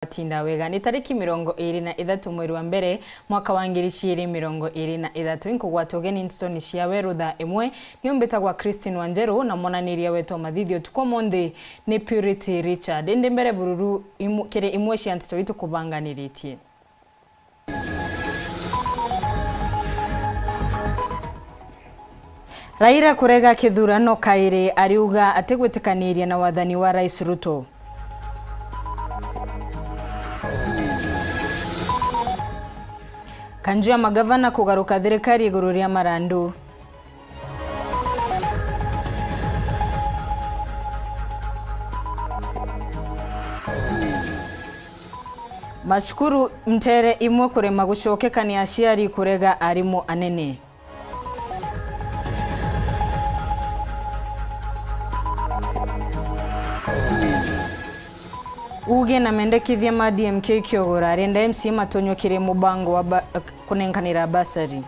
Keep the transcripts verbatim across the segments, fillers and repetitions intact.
Atinda wega. Ni tariki mirongo iri na ithatu mweri wa mbere, mwaka wa ngiri ciiri mirongo iri na ithatu. Inkugwata ugeni ntitoni cia weru thaa imwe. Niu mbitagwa Christine Wanjeru, na mwananiria wetu wa mathithio utuku umunthi ni Purity Richard. Indi mbere bururu imu-, kiri imwe cia nteto itukubanganiritie. Raila kurega kithurano kairi, ariuga atigwitikaniria na wathani wa Rais Ruto. Kanju ya magavana kugaruka thirikari iguru ria marandu. Macukuru nteere imwe kurema gucokekania aciari kurega arimu anene. Uuge na mendekithia ma D M K Kiogora arenda M C A matonywe kiri mubango wa ba-, kunenkanira bursary.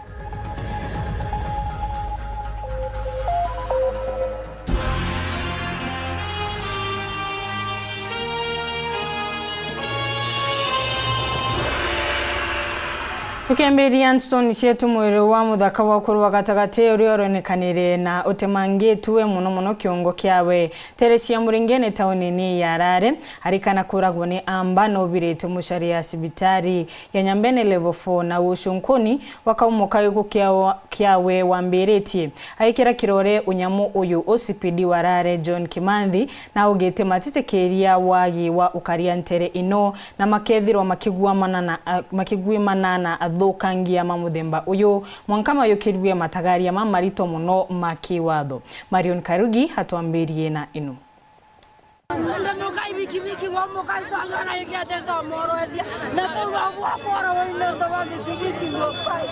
Tukiambiria ntetoni cietu, mwiri wa muthaka wa ukuru wa gatagati uria uronekanire na utemangitue mono mono kiongo kiawe, nteere cia Muringene taunini ya Rare, arikana kuragwa ni amba na ubirite mucari ya cibitari ya Nyambene Level four na ucunkuni wa kaumo ka giku kiao-, kiawe wambiritie. Aikira kirore unyamu uyu, O C P D wa Rare John Kimanthi na augite matitikiria wagi wa ukaria nteere ino na makethirwa makiguamana na, a, makiguimana na athukangia ma muthemba uyu, mwanka mayukirue matagaria mamarito mono ma kiwatho. Marion Karugi atwambirie na ino. Onde mukai bikibiki gwa mukai twagana ingi ati twamworoethia, na twaigua bwa mworo wa ino ndo ba bikibiki gwa mukai.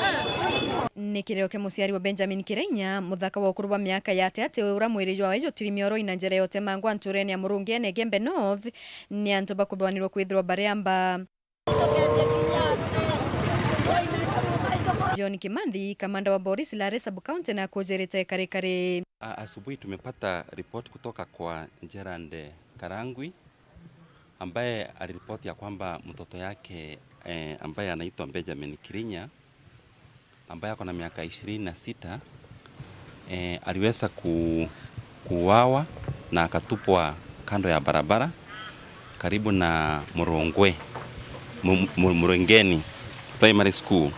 Ni kireo kia muciari wa Benjamin Kirainya, muthaka wa ukuru bwa miaka ya ati ati uria mwiri jwawe jutiri mioroi na njira ya utemangwa nturene ya Murungene Igembe North, ni antu bakuthwanirwa kwithirwa bari amba. John Kimanthi, kamanda wa boris Lare Sub-County, na akujirite karikari. A-, asubuhi tumepata ripoti kutoka kwa Gerald Karangwi, ambaye aliripoti ya kwamba mtoto yake, eh, ambaye anaitwa Benjamin Kirinya, ambaye ako na miaka ishirini na sita, eh, aliweza ku-, kuuawa na akatupwa kando ya barabara karibu na Murungwe, Mu-, Mu-, Murungeni Primary School,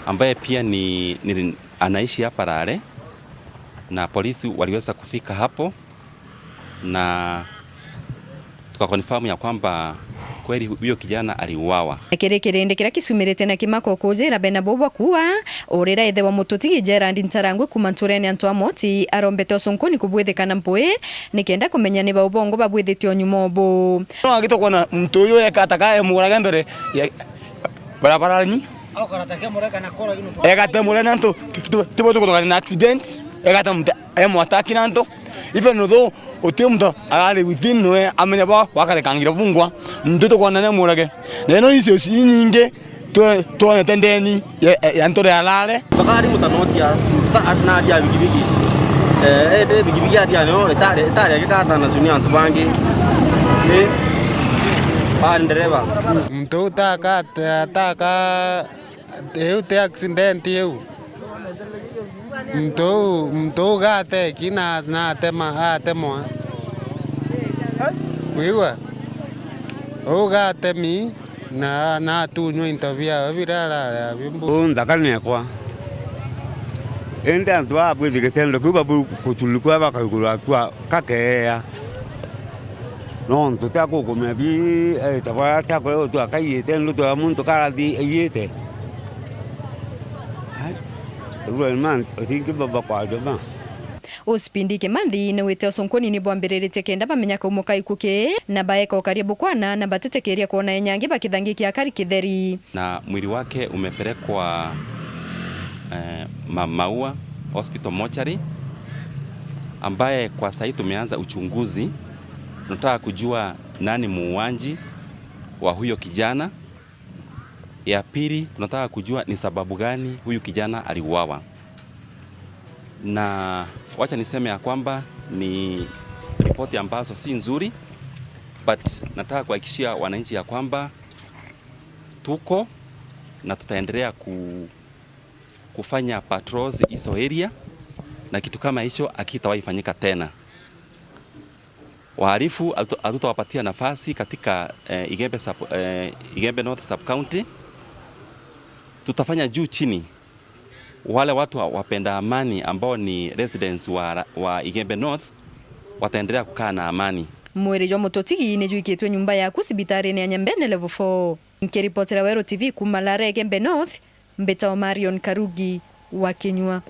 ambaye pia ni, ni, anaishi hapa Rare, na polisi waliweza kufika hapo na tukaconfirm ya kwamba kweli huyo kijana aliuawa. Na kiri kirindi kiria kicumirite na kimako kujira bena bo bwa kuua, urira ithe wa mututigi Gerald Ntarangwi kuuma nturene antu a Moti arombete ucunkuni kubwithikana mpwi nikenda kumenya ni bau bongo babwithitie unyuma ubu. No agitwa kwona muntu uyu eka ata ka emurage mbere ya barabarani. Egatemure na antu, ti-, ti-, tibo tukuthogana na accident, egatemute, emwataki na antu. Even though uti muntu arari within we amenya bo wakarekangira bungwa, muntu tukwona ne murage. Na ino icio inyingi twe-, twonete ndeni ya, ya, ya ntore ya Lare. Thakari mutanocia, ta-, na aria bikibiki. Eh, ende bikibiki aria nio itari, itari agikata na cuni antu bangi. Ni ba ndereba. Muntu utaka, ataka Iu ti accident iu. Muntu uu, muntu uu gateki na, na atema, atemwa. Kwigua? Uu gatemi na, na atunywa into biawe biria arari abio mbu. Uu nthaka niekwa. Indi antu aa bwithi gitendo kiu babu kuchurikua bakaigurwa atua kakeea. Nontu tia kukumia bi, eh, ta baria tia kuria utu akaiite, ndutu ya muntu karathi aiite. Ai, every month, utingi baba kwa joma. Uspindi Kimanthi ni wite ucunkuni ni bwambiriritie kenda bamenya kaumo ka iku ki, na baeka ukaria bukwana na batitikiria kwona enyangi bakithangikia akari kitheri. Na mwili wake umepelekwa, eh, Ma-, Maua Hospital mortuary, ambaye kwa sahii tumeanza uchunguzi. Tunataka kujua nani muuaji wa huyo kijana. Ya pili, tunataka kujua ni sababu gani huyu kijana aliuawa. Na wacha niseme ya kwamba ni ripoti ambazo si nzuri, But nataka kuhakikishia wananchi ya kwamba tuko na tutaendelea ku-, kufanya patrols hizo area na kitu kama hicho hakitawahi fanyika tena. Wahalifu hatu-, hatutawapatia nafasi katika, eh, Igembe sub-, eh, Igembe North Sub County. Tutafanya juu chini. Wale watu wa-, wapenda amani ambao ni residents wa, wa Igembe North wataendelea kukaa na amani. Mwiri jwa mututigi ni jwikitwe nyumba yaku cibitarini ya Nyambene Level four. Nkiripotera Weru T V kuuma Lare Igembe North, mbitagwa Marion Karugi wa Kinyua.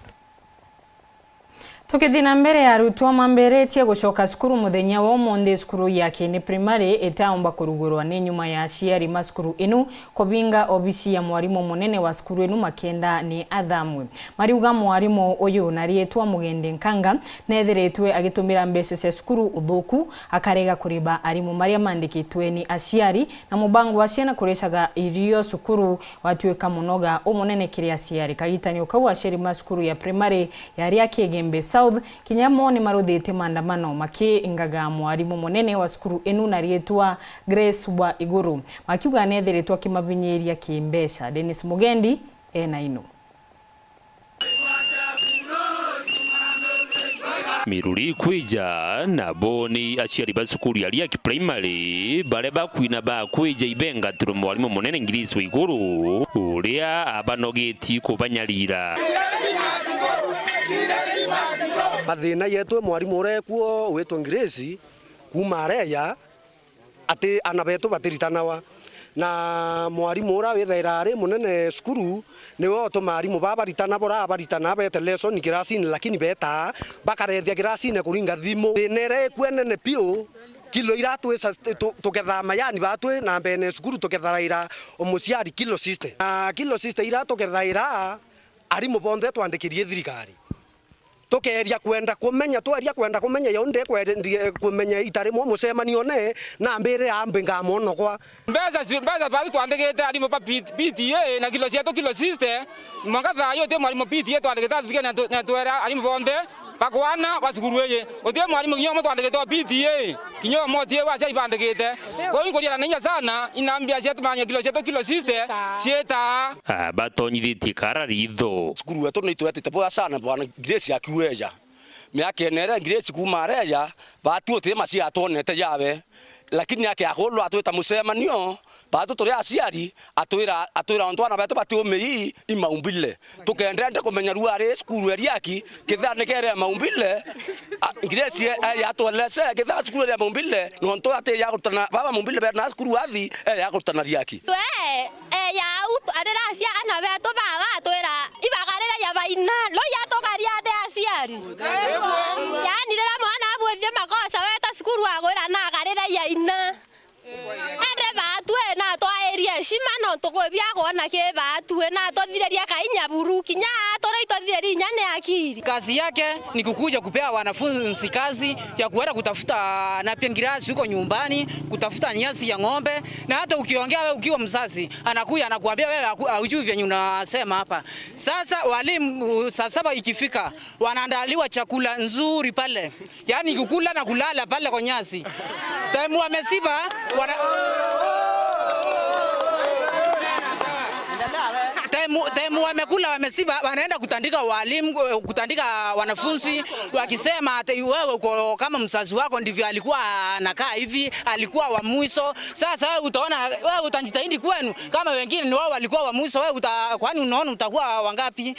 Tukithi na mbere, arutwo mambiritie gucoka cukuru muthenya wa umunthi cukuru ya Kieni Primary itaumba kurugurwa ni nyuma ya aciari ma cukuru inu kubinga obisi ya mwarimu munene wa cukuru inu makienda ni athamwe. Mariuga mwarimu uyu na riitwa Mugendi Nkanga neethiritwe agitumira mbeca cia cukuru uthuku, akarega kuriba arimu maria mandikitwe ni aciari, na mubango wa ciana kuricaga irio cukuru watuika munoga umunene kiri aciari. Kagitanio kau aciari ma cukuru ya primary ya Riaki Igembe South kinya mo ni maruthite maandamano makiingaga mwarimu munene wa cukuru inu na riitwa Grace wa Iguru, makiuga neethiritwe akimavinyiria kimbeca. Dennis Mugendi ena ino. Miruri ikwija, nabo ni aciari ba cukuru ya Riaki Primary, baria bakwina bakwija ibengatirwe mwarimu munene Grace wa Iguru, uria abanogetie kubanyarira. Mathina yetu, mwarimu uria ekuo witwa Grace, kuuma areja, ati ana betu batiritanawa. Na mwarimu uria withaira ari munene cukuru, niwe utumaa arimu baa baritana, bora baritana bete lesson kirasini, lakini betaa bakarethia kirasini kuringa thimu. Thina iria ikue nene piu, kilo iria twisa-, tu-, tukethaa mayani batwi na mbene cukuru tuketharaira umuciari kilo sixty. Na kilo sixty iria tukethaira, arimu bonthe twandikirie thirikari. Tukeeria kwenda kumenya, tweeria kwenda kumenya, yo ndikwendia kumenya ita rimwe mucemanione na mbirira ambi ngamwonokwa. Mbeca ci-, mbeca batu twandikite arimu ba P-, P T A na kilo cietu kilo sixty, mwanka thaa ii uti mwarimu P T A twandikite athithike na tu-, na twera arimu bonthe bakwana ba cukuru iji. Uti mwarimu kinya umwe twandikite wa P T A. Kinya umotie wa aciari bandikite. Kwou inkuriana na inya sana, ina mbia cietu manya kilo cietu kilo sixty ciita. Ah, batonyithitie kara ritho. Cukuru wetu ni itwetete bwega sana, bwana Grace akiueja. Miaka ina iria Grace kuuma areja, batu uti macia atwonete jawe. Lakini akiakulwa atwita mucemanio, batu turi aciari, atwira, atwira ontu ana betu bati umei, i maumbile. Tukendende kumenya rua ari cukuru ya Riaki, kethira ni kere maumbile, a, Grace e, e, yatueleze, kethira cukuru ya maumbile, nontu ati ya kurutana, baba maumbile bena cukuru athi, e ya kurutana Riaki. Twe, e, ya utu, arira acia ana betu baba, atwira, ibakarira ya baina, no ya tukaria ati aciari. Yani, rira mwana abwithie makosa, weta cukuru agwira na akarira ya ina. Ende baatue na twairie heshima, nontu kwi bia kwona ki baatue, na tuthiriria kainya buru, kinya turia ituthiriria inya ni akiri. Kazi yake ni kukuja kupea wanafunzi kazi ya kuenda kutafuta napia ngirasi huko nyumbani, kutafuta nyasi ya ng'ombe, na hata ukiongea wewe ukiwa mzazi, anakuja anakuambia wewe haku-, haujui vyenye unasema hapa. Sasa walimu, saa saba ikifika, wanaandaliwa chakula nzuri pale. Yaani kukula na kulala pale kwa nyasi. Time wamesiba, wana-, time, time wamekula wamesiba, wanaenda kutandika walimu, kutandika wanafunzi, wakisema ati wewe uko kama mzazi wako ndivyo alikuwa anakaa hivi, alikuwa wa mwisho. Sasa wewe utaona, wewe utajitahidi kwenu, kama wengine ni wao walikuwa wa mwisho, wewe uta-, kwani unaona utakuwa wangapi?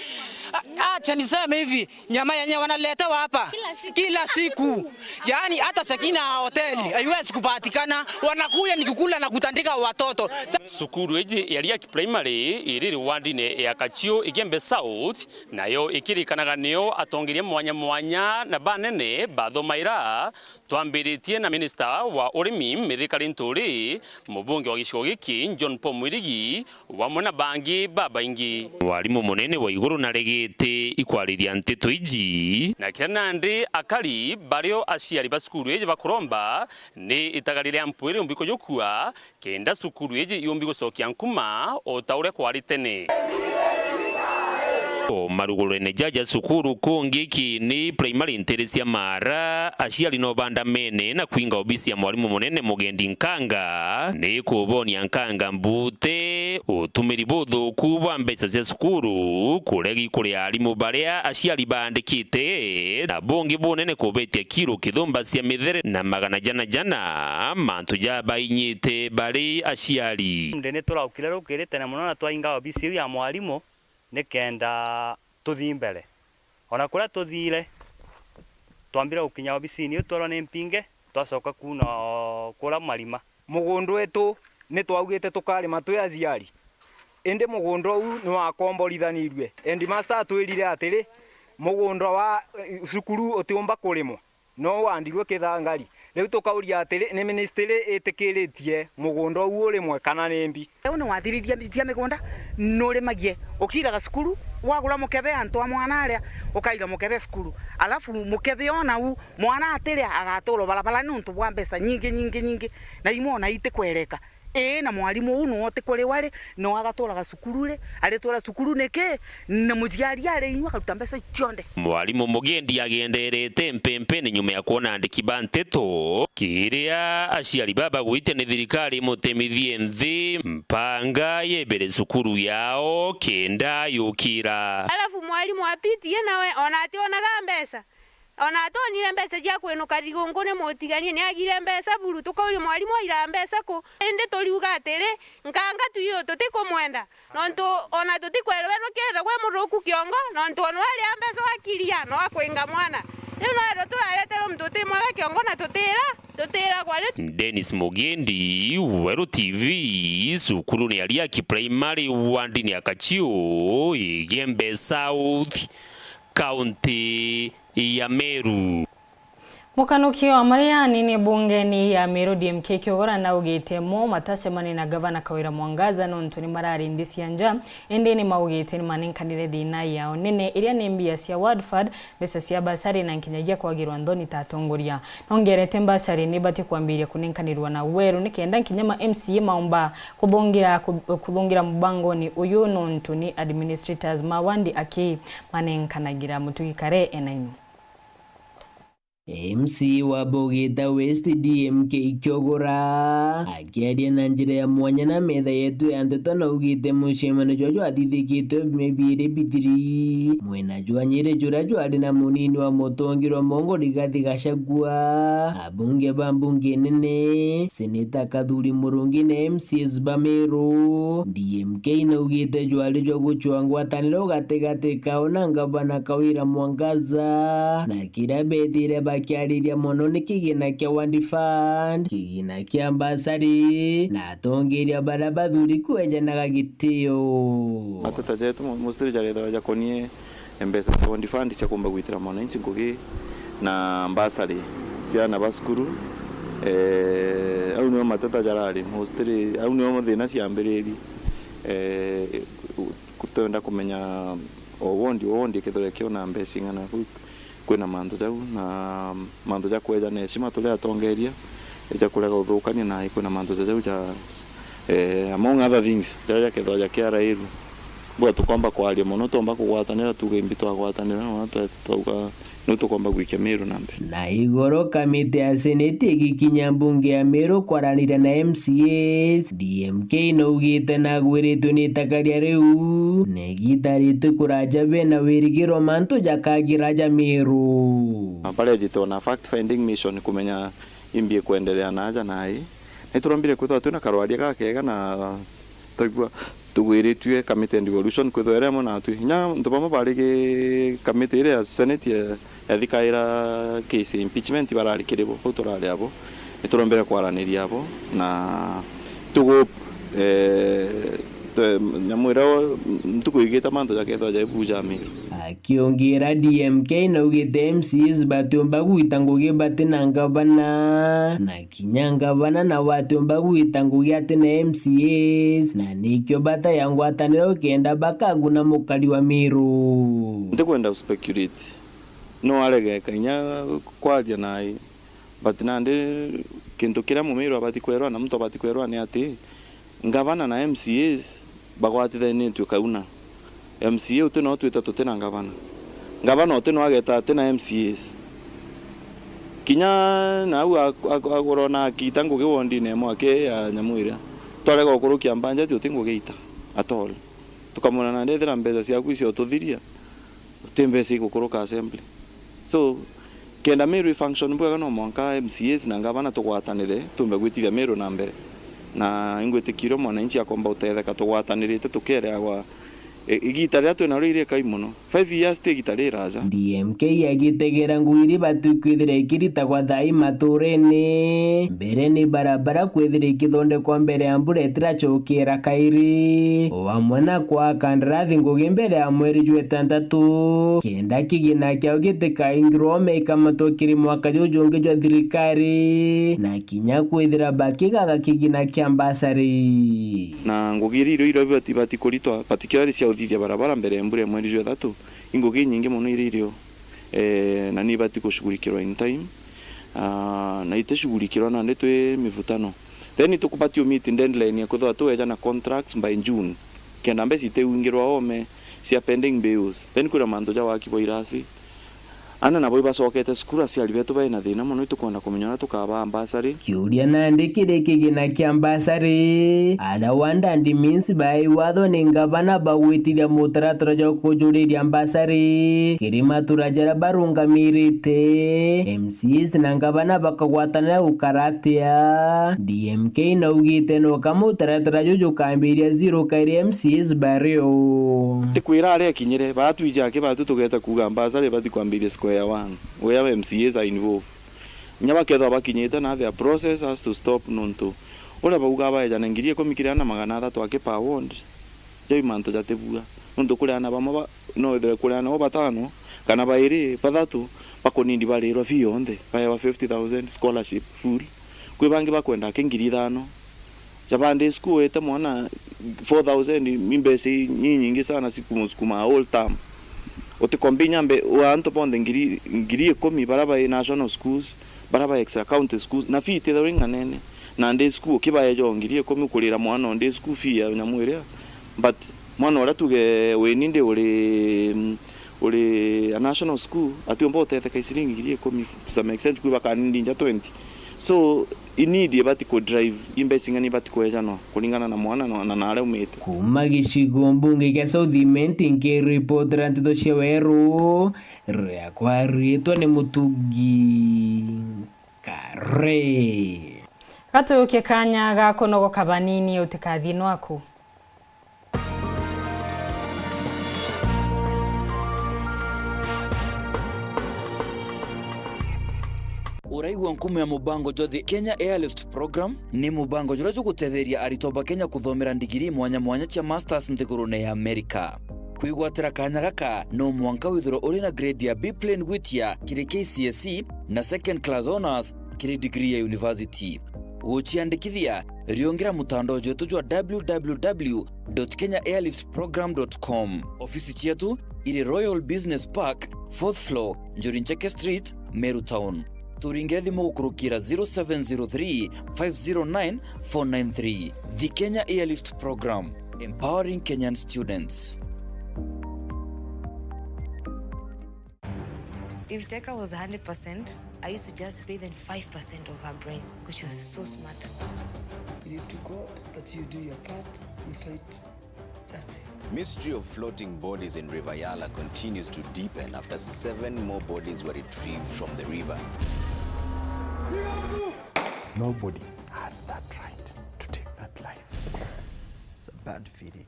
A-, acha niseme hivi, nyama yenye wanaletewa hapa kila siku, kila siku. Yaani hata Sakina hoteli haiwezi kupatikana, wanakuja ni kukula na kutandika watoto. Sa- Cukuru iji ya Riaki Primary iri wardine ya Kachiu, Igembe South, nayo ikirikanaga niyo atongeria mwanya mwanya na banene bathomaira, twambiritie na minista wa urimi Mithika Linturi, mubunge wa gicigo giki John Paul Mwirigi, wamwe na bangi babaingi. Mwarimu munene wa iguru naregete ikwariria nteto iji. Na kiria nandi akari bario aciari ba cukuru iji bakuromba ni itagari ria mpwiri umbi kujukua, kenda cukuru iji yumbi gucokia nkuma o ta uria kwari tene. O marugurene jaja cukuru kungi Kiini Primary ntiri cia Maara, aciari no bandamene na kwinga obisi ya mwarimu munene Mugendi Nkanga, ni kubonia Nkanga mbuti utumiri buthuku bwa mbeca cia cukuru, kuregi kuria arimu baria aciari baandikite, na bungi bunene kubetia kiro kithumba cia mithere na magana jana jana, mantu jabainyite bari aciari. Nde ni turaukire rukiri tene mono na twainga obisi iu ya mwarimu, nikenda tuthii mbere. Ona kuria tuthiire, twambire gukinya obisini iu twerwa ni mpinge, twacoka kuuna o kuria marima. Mugunda wetu ni twaugite tukarima twi aciari, indi mugunda uu ni wakomborithanirue. Headmaster atwirire atiri, mugunda wa, eh, cukuru utiumba kurimwa. No wandirue kithangari. Riu tukauria atiri, ni ministry itikiritie mugunda uu urimwe kana ni mbi? Riu ni wathiririe cia migunda, nurimagie, ukiiraga cukuru, wagura mukebe antu a mwana aria, ukaira mukebe cukuru. Alafu mukebe ona u, mwana atiria agatura barabara niuntu bwa mbeca nyingi, nyingi, nyingi, na imwe ona itikwereka. Ii, na mwarimu uu nwe utikuriwa ri, nwe agaturaga cukuru ri, aritura cukuru niki? Na muciari ari inyua akaruta mbeca iu cionthe. Mwarimu Mugendi agenderete mpempene nyuma ya kwona andiki ba nteto, kiria aciari baba bagwitia ni thirikari imutemithie nthi mpanga yebere cukuru yao kenda yukira. Alafu mwarimu wa P T A nawe ona ationaga mbeca. Ona atonire mbeca cia kwinuka rigungu ni mutiganie, ni agire mbeca buru. Tukauria, "Mwarimu, aira mbeca ku?" Indi turiuga atiri, Nkanga twiu tutikumwenda, nontu ona tutikwerwe rukirwe gwe muthuku kiongo, nontu ona waria mbeca wakiria, no akwinga mwana. Riu no erwe turareterwe muntu uti mwega kiongo na tutira, tutiragwa ri. Dennis Mugendi, Weru T V, cukuru ni Ariaki Primary, wandini ya Kachiu, Igembe South. Kaunti ya Meru. Mukanukio wa maria anini bungeni ya Meru D M K Kiogora naugite mo matacemania na gavana Kawira Mwangaza nontu ni marari nthi cia nja, indi ni maugite ni manenkanire thina yao nene iria ni mbia cia Word Fund, mbeca cia bursary na nkinyagia kwagirwa nthoni ta atongoria. Nongerete bursary ni ibati kwambiria kunenkanirwa na Weru nikenda nkinya ma M C A maumba kuthungira, ku-, kuthungira mubangoni uyu nontu ni administrators ma wandi aki manenkanagira. Mutugi Kare ena ino. M C A wa Bogita West D M K Kiogora akiaria na njira ya mwanya na metha yetu ya nteto naugite mucemanio jwa jwathithikitwe mieri ibiri mithiri mwena jwa Nyeri juria jwari na munini wa mutongeria wa Mongo Rigathi Gachagua, abunge ba mbunge nene, Seneta Kathuri Murungi na M C As ba Meru, D M K naugite jwari jwa gucwa ngwataniro gatigati kao na ngavana Kawira Mwangaza, na kiria bethire bakiariria mono ni kigina kia Word Fund, kigina kia bursary, na atongeria baria bathuri kwejanaga gitio. Mateta jetu mo-, mostly jarethagwa jakonie mbeca cia Word Fund cia kumba gwitira mwananchi ngugi na bursary cia ana ba cukuru. Eh, au nio mateta jarari mostly, au nio thina ciambiririe. Eh, twenda kumenya o wondi o wondi kethira kiona mbeca ing'ana. Kwina mantu jau na mantu ja kweja na heshima turi atongeria, ja kurega uthukania na kwina mantu ja jau ja, eh, among other things, jaria jakethirwa jakiara iru. Bwa tukomba kwaria mono, tuomba kugwatanira, tuuge imbi twagwatanira, na twa-, twauga niu tukomba gwikia Meru na mbere. Na igoro kamiti ya Senate igikinya mbunge ya Meru kwaraniria na M C As, D M K naugite nagwiritwe ni itakaria riu, na igita riti kuraja bena wirigiro mantu jakagira ja Meru. Barejite ona fact finding mission kumenya imbi ikwenderea na aja nai. Na iturombire kwithirwa twina karwaria gakega na twaigua tugwiritue committee and devolution kwithirwa iri amwe natwi. Inya antu bamwe barigi committee iria ya Senate ya, ya thikaira case ya impeachment barari kiri bo, bau turari abo. Niturombire kwaraniria abo na tugu, eh, twe-, nyamu iria ntuku igite mantu jakethirwa jai buu ja Meru. Akiungira D M K naugite M C As batiumba gwita ngugi bati na ngavana, na kinya ngavana nawe atiumba gwita ngugi ati na M C As, na nikio bata ya ngwataniro kenda bakaguna mukari wa Meru. Ntikwenda speculate. No aregeka inya kwaria nai, but nandi kintu kiria Mumiru abati kwerwa na muntu abati kwerwa ni ati, ngavana na M C As bagwatithanitue kauna. M C A uti no twita tuti na ngavana. Ngavana uti no ageta ati na M C As. Kinya nau a-, a-, a-, urona akita ngugi wondine imwe aki ya nyamu iria. Twarega gukurukia budget uti ngugi ita at all. Tukamwira nandi ethira mbeca ciaku icio ututhiria, uti mbeca igukuruka assembly. So, kenda Meru i function bwega, no mwanka M C As na ngavana tugwatanire, tumbe gwitithia Meru na mbere. Na ingwitikia uria mwananchi akomba utetheka tugwatanirite tukereagwa, e, igita riria twinario iri ikai mono. Five years ti igita riraja. D M K agitegera ngugi iria ibati kwithira ikiritagwa thaa ii maturene. Mbere ni barabara kwithira ikithondekwa mbere ya mbura itiracokera kairi. O amwe na kwaa kandarathi ngugi mbere ya mweri jwa itantatu. Kenda kigina kiao gitikaingirwa ome ikamatwa kiri mwaka juu jungi jwa thirikari. Na kinya kwithira bakigaga kigina kia mbasari. Na ngugi iria irio irio ibati, ibati kuritwa, particularly cia uthithia barabara mbere ya mbura ya mweri jwa ithatu, i ngugi inyingi mono iria irio, eh, na ni ibati kushughulikirwa in time. Ah, na itishughurikirwa nandi twi mivutano. Then tukubati u meet deadline ya kwithirwa tweja na contracts by June. Kenda mbeca itiungirwa ome cia pending bills. Then kwina mantu ja waki bwa irasi. Ana nabo ibacokete cukuru, aciari betu baina thina mono, itukwenda kumenya uria tukabaa mbasari. Kiuria nandi kiri kigina kia mbasari. Aria wandandi means baai watho ni ngavana bagwitithia mutaratara jwa kujuriria mbasari kiri matura jaria barungamirite. M C As na ngavana bakagwatanira gukara atia? D M K naugite no ka mutaratara juu jukambiria zero kairi M C As bario. Tikwira aria akinyire, batwija aki batu tugeta kuuga mbasari ibati kwambiria square one, where M C As are involved. Kinya bakethirwa bakinyite na their process has to stop, nontu uria bauga baeja na ngiri ikumi kiri ana magana athatu aki per ward, jau i mantu jatibua. Nontu kuri ana bamwe ba, no withire kuri ana o batano, kana bairi, bathatu, bakunindi barirwa fee yonthe, baewa fifty thousand scholarship full. Kwi bangi bakwenda aki ngiri ithano. Ja ba day school wete mwana four thousand, i mbeca inyingi sana, sikumusukuma whole term. Utikombinya mbe, wa antu bonthe ngiri, ngiri ikumi bara bai national schools, bara bai extra county schools, na fee itithirwa ing'anene. Na day school ukibaeja o ngiri ikumi ukurira mwana o day school fee ya nyamu iria. But mwana uria tuge wi nindi uri, uri a national school, atiumba utetheka i ciringi ngiri ikumi to some extent, kwi bakanindi nja twenty. So, i need ibati ku drive, i mbeca ing'ana ibati kwejanwa kuringana na mwana na, na, na aria aumite. Kuuma gicigo mbunge kia South Imenti, nkiripotera nteto cia weru, riakwa riitwa ni Mutugi Kare. Gatuukie kanya ga kunogoka banini, utikathii nwaku. Uraigua nkumo ya mubango jwa The Kenya Airlift Program? Ni mubango juria jugutetheria aritwa ba Kenya kuthomera ndigiri mwanya mwanya cia masters nthigurune ya Amerika. Kwigwatira kanya gaka, no mwanka withirwe uri na grade ya B plain gwitia kiri K C S E na second class honours kiri degree ya university. Guciandikithia, riungira mutandao jwetu jwa w w w dot kenya airlift program dot com. Ofisi cietu iri Royal Business Park, fourth floor, Njuri Ncheke Street, Meru Town. Turingire thimu gukurukira zero seven zero three, five zero nine, four nine three. The Kenya Airlift Program, empowering Kenyan students. If Tegra was a hundred percent, I used to just pay even five percent of her brain, 'cause she was so smart. Believe to God that you do your part and fight justice. Mystery of floating bodies in River Yala continues to deepen after seven more bodies were retrieved from the river. Nobody had that right to take that life. It's a bad feeling.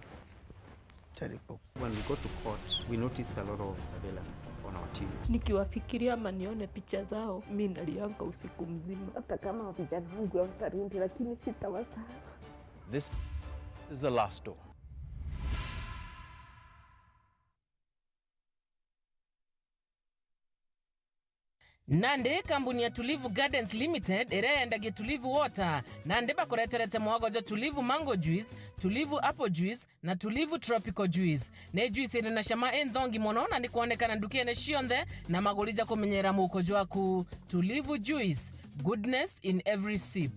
Terrible. When we got to court, we noticed a lot of surveillance on our team. Nikiwafikiria ama nione picha zao, mi nalianga usiku mzima. Hata kama vijana wangu hawatarudi, lakini sitawasahau. This is the last door. Nandi kambuni ya Tulivu Gardens Limited iria yendagia Tulivu Water, nandi bakureterete mwogo jwa Tulivu Mango Juice, Tulivu Apple Juice na Tulivu Tropical Juice. Ni juice iri na cama inthongi mono na ni kwonekana ndukene cionthe na maguri ja kumenyera muuko jwaku. Tulivu Juice, goodness in every sip.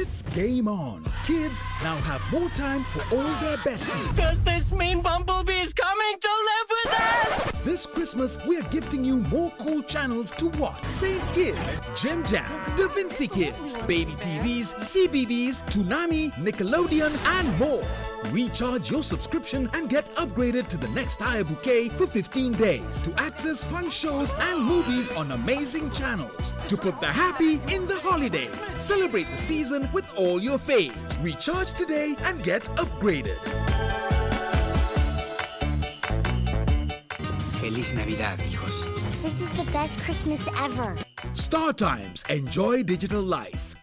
It's game on. Kids now have more time for all their besties. Does this mean Bumblebee is coming to live with us? This Christmas, we're gifting you more cool channels to watch. Saint Kids, Jim Jam, Da Vinci Kids, Baby T Vs, C B B S, Toonami, Nickelodeon, and more. Recharge your subscription and get upgraded to the next higher bouquet for fifteen days to access fun shows and movies on amazing channels. To put the happy in the holidays. Celebrate the season with all your faves. Recharge today and get upgraded. Feliz Navidad, hijos. This is the best Christmas ever. Star Times. Enjoy digital life.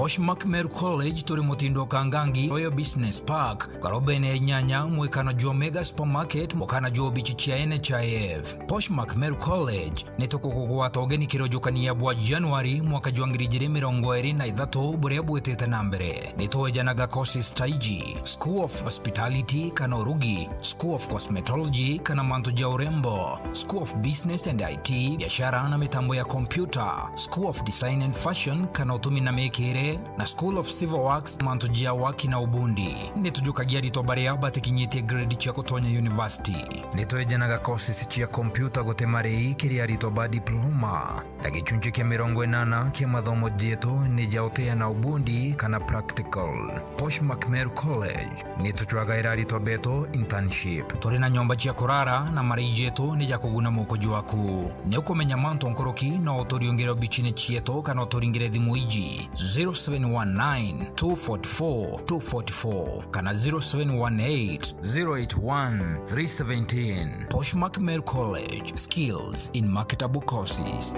Poshmark Meru College turi mutindo Kangangi Royal Business Park, karobene ya inyanya, mwikano jwa Mega Supermarket, mukana jwa obichi cia N H I F. Poshmark Meru College, ni tukugugwata ugeni kirojukania bwa January mwaka jwa ngiri ijiri mirongo iri na ithatu buria bwitite na mbere. Ni twejanaga courses ta iji: School of Hospitality kana urugi, School of Cosmetology kana mantu ja urembo, School of Business and I T, biashara na mitambo ya kompyuta, School of Design and Fashion kana utumi na miikire, na School of Civil Works, mantu ja waki na ubundi. Ni tujukagia aritwa baria batikinyitie grade cia gutonya university. Ni twejanaga courses cia kompyuta guti marii kiri aritwa ba diploma. Na gicunji kia mirongo inana kia mathomo jetu ni ja uteana ubundi kana practical. Poshmark Meru College, ni tucwagaira aritwa betu internship. Turi na nyomba cia kurara na marii jetu ni ja kuguna muko jwaku. Ni ukumenya mantu nkuruki, no uturiungire obichini cietu kana uturingire thimu iji: zero seven one nine, two forty four, two forty four kana zero seven one eight, zero eight one, three seventeen. Poshmark Meru College, skills in marketable courses.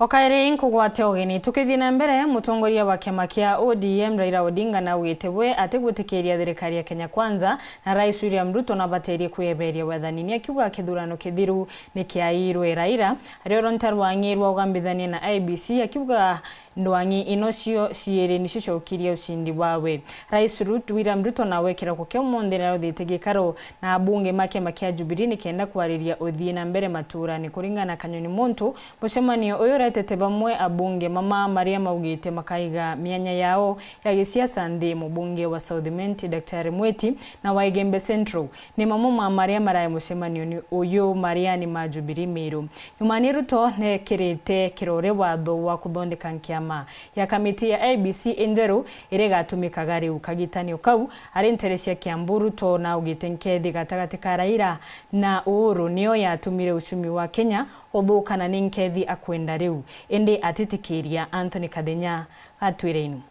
O kairi nkugwate ugeni. Tukithii na mbere, mutongoria wa kiama kia O D M Raila Odinga naugite we atigwitikiria thirikari ya Kenya Kwanza na Rais William Ruto nabaterie kwieberia wathanini, akiuga kithurano kithiru nikiairwe. Raila ari oronta rwang'i rwa ugambithania na I E B C, akiuga ndwang'i ino cio ciiri nicio ciokirie ucindi bwawe. Rais Rut-, William Ruto nawe kiroko kia umunthi naruthite gikaro na abunge ma kiama kia Jubilee nikenda kwariria uthii na mbere maturani. Kuringana na Kanyoni Muntu, mucemanio uyu uretete bamwe abunge mama maria maugite makaiga mianya yao ya gisiasa nthi. Mubunge wa South Imenti, Daktari Mweti, na wa Igembe Central ni mamwe ma maria marae mucemanioni uyu mariani ma Jubilee Meru. Nyumani, Ruto nekirite kirore watho wa kuthondeka nkiama ya kamiti ya I E B C injeru iria igatumikaga riu. Kagitanio kau ari ntere cia Kiambu, Ruto naugite nkethi gatagati ka Raila na Uhuru niyo yatumire uchumi wa Kenya uthuka na ni nkethi akwenda riu, indi atitikiria. Anthony Kathenya atwire inu.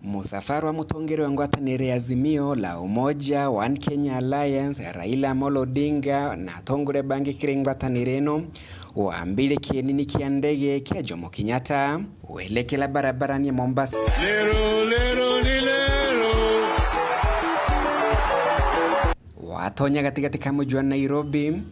Musafara wa mutongeria wa ngwataniro ya Azimio la Umoja One Kenya Alliance, Raila Amolo Odinga, na atongoria bangi kiri ngwataniro ino wambire kienini kia ndege kia Jomo Kenyatta, welekela barabarani ya Mombasa. Lero, lero, ni lero. Watonya gatigati ka muji wa Nairobi.